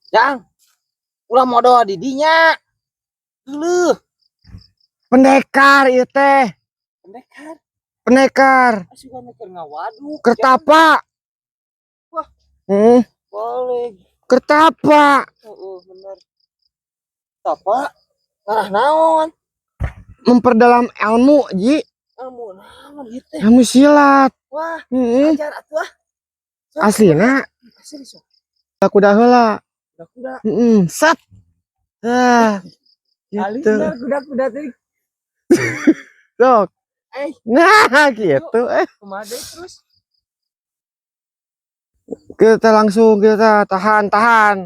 Jang. Ulah modal di dinya. Geuleuh. Pendekar ieu teh. Pendekar. Pendekar. Asupan keur ngawaduk. Keur tapa. Wah. Boleh. Keur tapa. Heeh, bener. Tapa ngarah naon? Memperdalam ilmu, Ji. Ilmu naon ieu teh? Ilmu silat. Wah, ajar atuh ah. Sok. Aslina Asli sok. Kuda heula. Kuda-kuda. Heeh, set. Ah. Alis Gitu. bener kuda-kuda teh. Sok. Eh. Nah, gitu. Eh, Kumaha deui terus? Kita langsung kita tahan, tahan.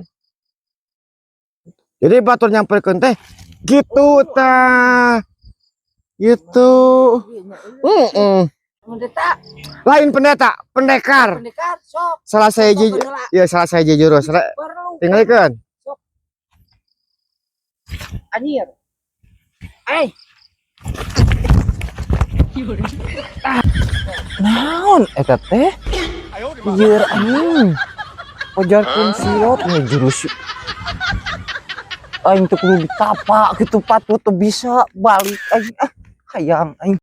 Jadi batur nyamperkeun teh gitu tah. Gitu. Iya nya, euy. Heeh. Pendeta. Lain pendeta, pendekar. Pendekar sok. Salah saya Sok heula. Ya, salah saya jurus. Perlu. Tinggalikeun. Anjir. Eh. Naon eta teh? Ieur anjing. Ojarkeun siot nya jurus. Aing teh kudu ditapa kitu, patut teu bisa balik aing ah. Hayang aing.